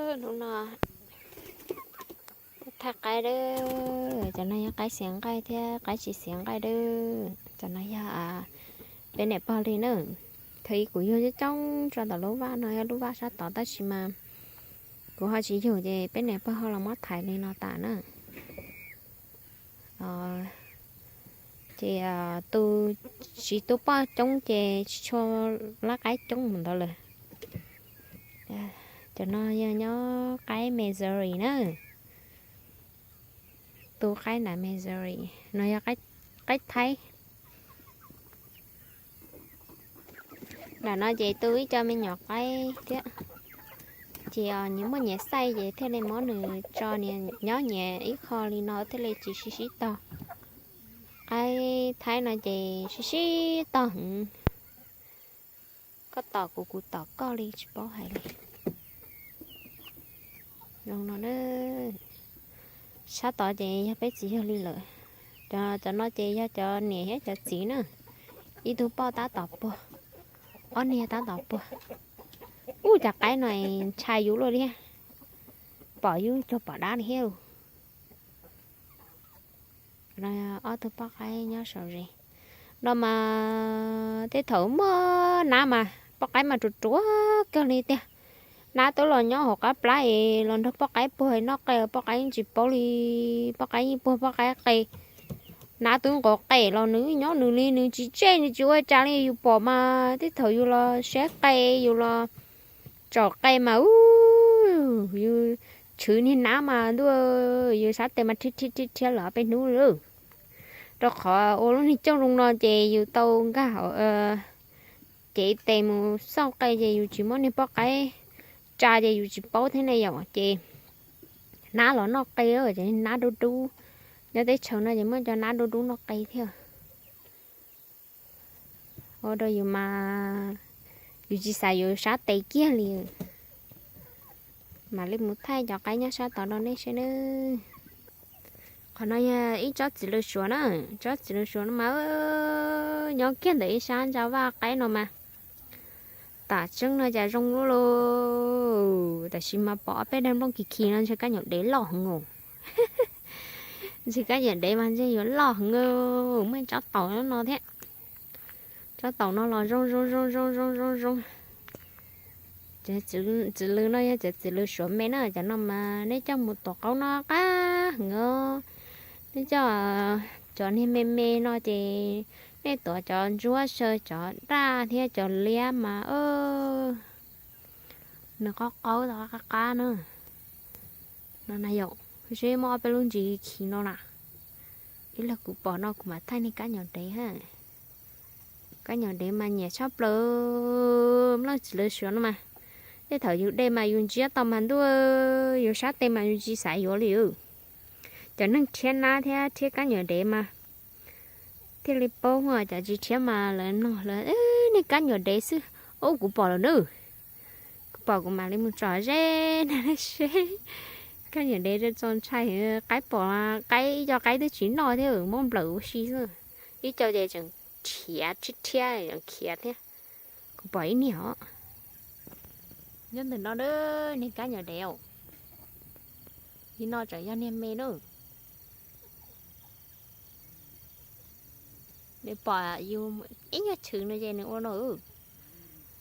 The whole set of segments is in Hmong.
Hnub no thaij qaib dawb, cov no yog qaib xiav nqaij thiab qaib tsis xiav nqaij dawb. Cov no yog peb niam pog li na. Thaum ub kuv yug coob coob tso ntawm lub vaj no, yog lub vaj sab tod tab sis mas kuv ho tsis yug ces peb niam pog ho los muab thaiv li no tas na. Ces tus tsis tu poj coob ces tsis tshua lab qaib coob mus ntawd lawm. Cov no yog nyob qaib Missouri na. Tu qaib nram Missouri no yog qaib Thaib. Nram no ces tu ib co me nyuam qaib thiab. Ces nyias muaj nyias xaij ces thiaj li muab nws tso nyias nyob nyias ib qho li no thiaj li tsis sib sib tog. Qaib Thaib no ces sib sib tog heev. Koj tom kuv, kuv tom koj li tsis paub hais li. Zoo no, sab tod ces yog peb txiv yawg li lawm. Cov no ces yog cov niam thiab cov txiv na. Ib tug poj tab tom puag, ob niag tab tom puag. Ub, cov qaib no ntshai yus luaj li, pom yus cuag pom dab li thiab. Ob tug poj qaib nyob saum zes no mas tej thaum muaj nab mas poj qaib mas ruam ruam kawg li tiag. Nab twb los nyob hauv qab plab es los nrog poj qaib puag noj qe, poj qaib yeej tsis paub li, poj qaib yeej puag poj qaib qe. Nab twb nqos qe los nws nyob nws li, nws tsis tseg, nws tsis ua cas li. Yus pom mas tej thaum yus los saib qe, yus los tsom qe mas ub, yus tshwv niag nab mas ntuj, yus sab tes mas rhiab rhiab rhiab rhiab lawm peb hnub li. Rau qhov ua lub niag cooj zoo no ces yus tau nkag cev tes mus xauj qe ces yus tsis muab niag poj qaib tsa ces yus tsis paub thiab ne yom. Ces nab los noj qe, ces nab dub dub, nyob teb chaws no ces muaj cov nab dub dub noj qe thiab. Ua rau yus mas yus tsis xav yuav sab tes kiag li. Mam li mus thaij cov qaib nyob sab tod rau nej saib nawb. Qhov no yog ib tsob txiv lws suav na, tsob txiv lws suav no mas nyob kiag ntawm ib sab ntsa vaj qaib no mas. Tam tseeb no cas zoo luaj li, tab sis mas pom ob peb daim nplooj kiv khi no ntshe kab nyuam dev loj heev os. Ntshe kab nyuam dev mas ntshe yuav loj heev, muaj tsob taum no thiab. Tsob taum no los zoo zoo zoo zoo zoo zoo zoo. Txiv lws no yog cov txiv lws suav me na, cov no mas nej coj mus tuav qaub noj qab heev os. Nej coj cov niag me me no ces nej tuav cov ntsuab saw, cov daj thiab cov liab mas nws qaub qaub tau qab qab na. No na yom, seb muaj ob peb lub ntsis khi no na. Ib los kuv pom no kuv mam thaij niag kab nyuam dev ha. Kab nyuam dev mas nyiam tshaj plaws nplooj txiv lws suav no mas. Tej thaum yus de mas yus ntsiab tau mas ntuj, yus sab tes mas yus tsis xav yuav li. Cov neeg rhiab nab thiab rhiab kab nyuam dev mas thiaj li paub, cov tsis rhiab mas lawv nog lawv niag kab nyuam dev xwb. Ub, kuv pom lawm nawb. Kuv pom kuv mam li mus tsom ze na seb. Kab nyuam dev txaus ntshai, qaib pom, qaib, ib co qaib twb tsis noj thiab, muab nplawm ua si xwb. Ib co ces tseem rhiav rhiab rhiab tseem khiav thiab. Kuv pom ib niag os. Nyob ntawm no, niag kab nyuam dev os. Ib no tseem yog niag me na. Nws pom yus ib nyuag chwv no ces nws ua no.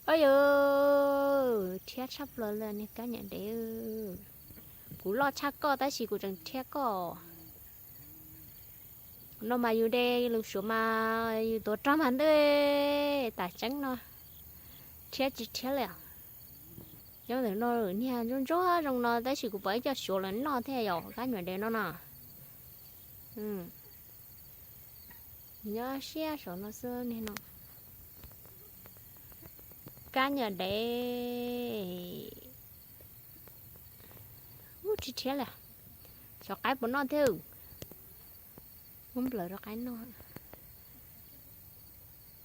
Au yau, rhiab tshaj plaws li niag kab nyuam dev. Kuv loj tshaj koj tab sis kuv tseem rhiab koj. No mas yus de lws suav mas yus tuav rog mas ntuj, tam tseeb no rhiab tsis rhiab li. Nyob ntawm no niag ntsuab ntsuab zoo no tab sis kuv pom ib co suav lawv noj thiab yom, kab nyuam dev no no. Nyob siab saum no xwb niag no. Kab nyuam dev. Ub, tsis rhiab li. Xyov qaib puas noj thiab. Muab nplawm rau qaib noj.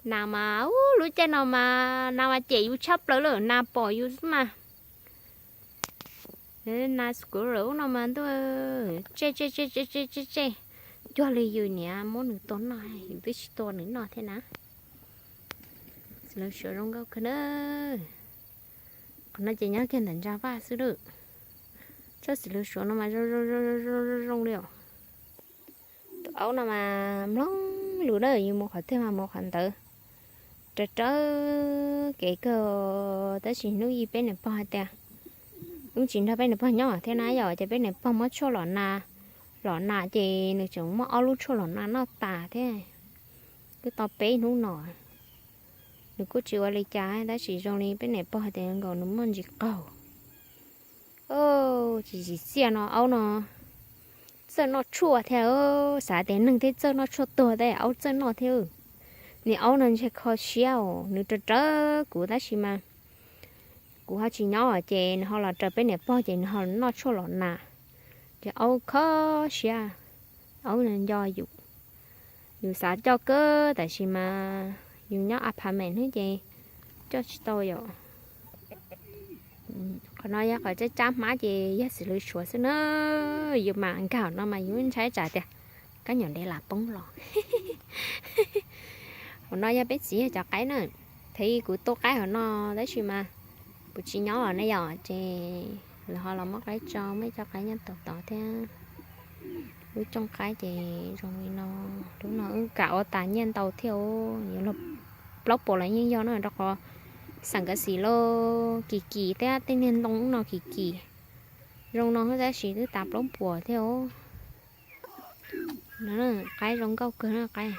Nas mas, ub, lub caij no mas nas mas cem yus tshaj plaws lawm, nas pom yus xwb mas. Nas squirrel ub no mas ntuj, tsej tsej tsej tsej tsej tsej, cuag li yus niam muab nws tua noj, yus twb tsis tua nws noj thiab na. Lawv suav zoo nkauj kawg na. Qhov no ces nyob kiag ntawm ntsa vaj xwb lawm. Tsob xim lws suav no mas zoo zoo zoo zoo zoo li os. Tus aub no mas mloog lus na, yus mus qhov twg mas mus qhov ntawd. Raws raws kev kawg, tab sis hnub ib peb niam pog hais tias, wb tsis nrog peb niam pog nyob thiab na yom, ces peb niam pog muab tshuaj los nas, los nas ces nws tseem muab ob lub tshuaj los nas noj tas thiab. Twb tau peb hnub no, nws kuj tsis ua li cas, tab sis zoo li peb niam pog hais tias nkaus nws muaj ntsis qaug. Tsis tsim txiaj no aub no txawj noj tshuaj thiab, xav tias neeg thiaj txawj noj tshuaj tuag tab sis aub txawj noj thiab. Niag aub no ntshe kho siab os, nws raws raws kuv tab sis mas kuv ho tsis nyob ces nws ho los raws peb niam pog ces nws ho noj tshuaj los nas. Ces aub kho siab, aub nco yus, yus xav coj kawg tab sis mas yus nyob apartment xwb ces coj tsis tau yom. Qhov no yog qhov cab cab hmab ces yog xim lws suav xwb na. Yus mas nkag no mas yus ntshai tsam tias kab nyuam dev lam poob los. Qhov no yog peb txiv yog cov qaib na, thiab kuv tu qaib hauv no tab sis mas kuv tsis nyob ne yom, ces lawv ho los muab qaib tso, muaj ib co qaib nyob tod tod thiab. Lub cooj qaib ces zoo li no, lub no wb kam ua tas nyiaj ntau thiab, yuav luag plaub puas los yeej yog no rau qhov xeem kav xim los kim kim thiab tej niag ntoo no kim kim. Zoo no tab sis twb tas plaub puas thiab os. Qaib zoo nkauj kawg na qaib.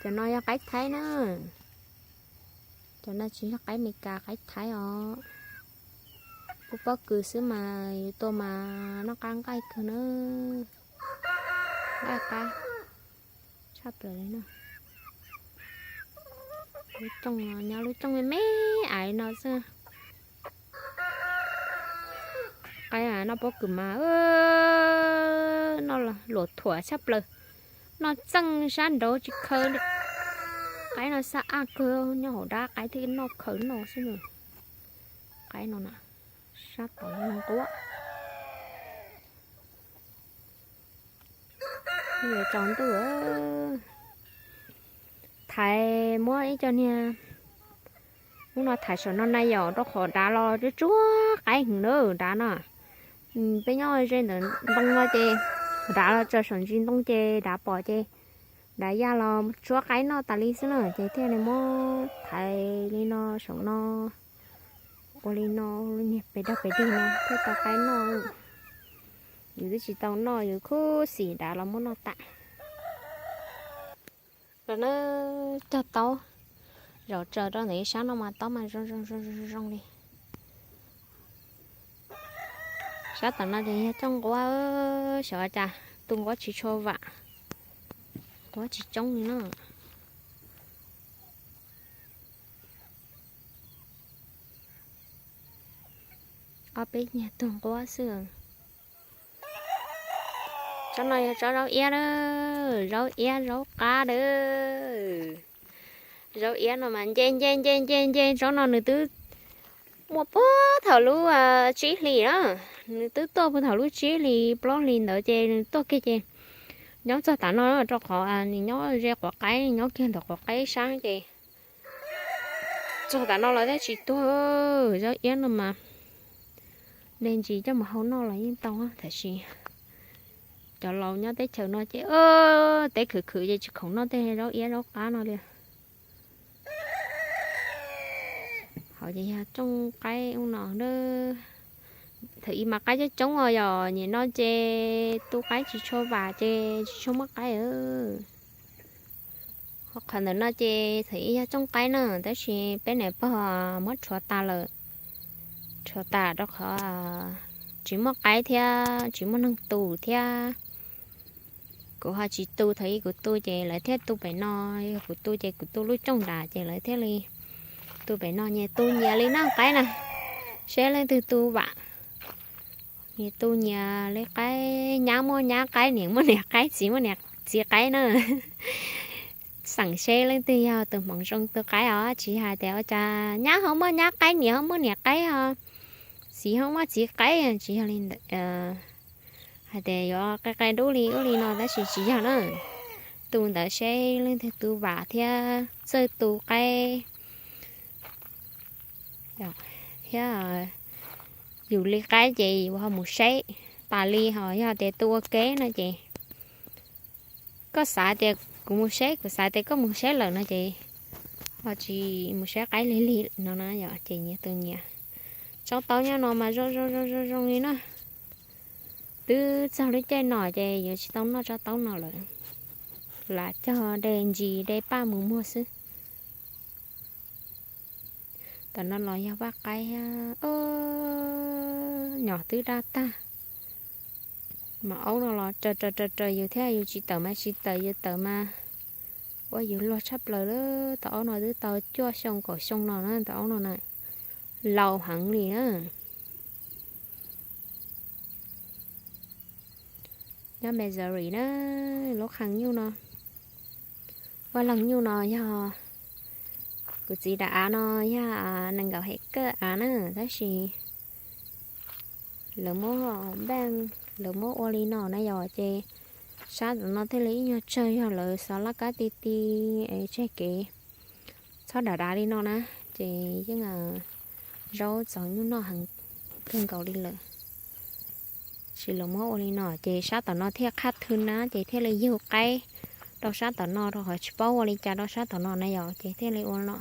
Cov no yog qaib Thaib na. Cov no tsis yog qaib Amelikas, qaib Thaib os. Kuj pob kws xwb mas yus tua mas noj qab nqaij kawg na. Nqaij qab tshaj plaws li na. Lub cooj no nyob lub cooj me me aiv no xwb. Qaib noj pob kws mas noj luam thuam tshaj plaws, noj txeej sab nraud tsis khaws li. Qaib no xab ab kawg, nyob hauv dab qaib thiaj noj khaws noj xwb na. Qaib no na, sab tod nquab. Yuav tsaus ntuj, thaiv muab ib co niag, hnub no thaiv saum no na yom, rau qhov dav los tsuab tsuab qaib heev na dav no. Peb nyob ze ntawm ntoo no ces dav los tsaws saum ntsis ntoo ces dav pom ces dav ya los tsuab qaib noj tas li xwb na, ces thiaj li muab thaiv li no saum no, ua li no, niag pes dog pes dig no thiaj tau qaib noj. Yus twb tsis tau noj, yus khub xim dav los muab noj tas. Los na, cog taub zaum tsaws rau ntawm ib sab no mas taub mas zoo zoo zoo zoo zoo li. Sab tom no ces yog cooj nquab, xyov cas tu nquab tsis tshua vam, nquab tsis coob li no. Ob peb niag tug nquab xwb. Tsob no yog tsob zaub iab na, zaub iab zaub qab na. Zaub iab no mas nce nce nce nce nce, tsob no nws twb muaj puag thaum lub tsib hlis na, nws twb tuaj puag thaum lub tsib hlis plaub hlis ntawd ces nws tuaj kiag ces nyob txog tav no rau qhov nws nyob ze quav qaib, nyob kiag ntawm quav qaib sab ces txog tav no los thiaj tsis tuag. Zaub iab no mas de ntsis coj mus hau noj los yeej tau, tab sis cov laus nyob teb chaws no ces teb khwv khwv ces tsis khoom noj tej zaub iab zaub qab no li. Hauv ces yog cooj qaib ub no. Thaum ub mas qaib coob coob os, yog nim no ces tu qaib tsis tshua vam ces tsis tshua muaj qaib. Qhov ntawm no ces thaum ub yog cooj qaib na, tab sis peb niam pog muab rhuav tas lawm. Rhuav tas rau qhov tsis muaj qaib thiab tsis muaj neeg tu thiab. Kuv ho tsis tu, thaum ub kuv tu ces lawv thiaj tu pem no, yog kuv tu ces kuv tu lub cooj nrad ces lawv thiaj li tu pem no. Nyias tu nyias li na qaib na, seb leej twg tu vam. Nyias tu nyias li qaib, nyab muaj nyab qaib, niam muaj niam qaib, txiv muaj niam txiv qaib na. Xeem seb leej twg yog tus hmoov zoo tu qaib os, tsis hais tias ua cas nyab ho muaj nyab qaib, niam ho muaj niam qaib os, txiv ho muaj txiv qaib, tsis yog li ntawd. Hais tias yuav qe qe dub li ub li no tab sis tsis yog na. Tu ntawd seb leej twg tu vam thiab txawj tu qaib. thiab yus li qaib ces yus ho mus saib tas li. Ho yog tias tus ua ke no ces koj xav tias kuv mus saib, kuv xav tias koj mus saib lawm no ces ho tsis mus saib qaib li li no na yom. Ces nyias tus nyias tsob taub nyob no mas zoo zoo zoo zoo zoo li na. Twb txog lub caij no ces yuav tsis tau noj tsob taub no lawm, lam cog de ntsis de paj mus muag xwb. Tam no los yog vaj qaib, nyom twb daj tag. Mas aub no los raws raws raws raws yus thiab, yus tsis tawm mas tsis tawm, yus tawm mas ua yus luag tshaj plaws lawm. Tau aub no twb tau cuaj xyoo kaum xyoo no na, tau aub no na, laus heev li na. Nyob Missouri na, lub qhee nyuj no, vaj loog nyuj no yog kuv txiv daim av no, yog nees nkaum hem kawj av na, tab sis lawv muab npeej, lawv muab ua li no na yom, ces sab tom no thiaj li ib nyuag tsawg, yog lawv xov laj kab ti ti es tseg kev txhob dav dav li no na, ces yeej zaub txaus nyuj noj heev kawg nkaus li lawm. Sis lawv muab ua li no ces sab tom no thiaj qhab thwj na, ces thiaj li yug qaib rau sab tom no rau, ho tsis paub ua li cas rau sab tom no na yom, ces thiaj li ua no.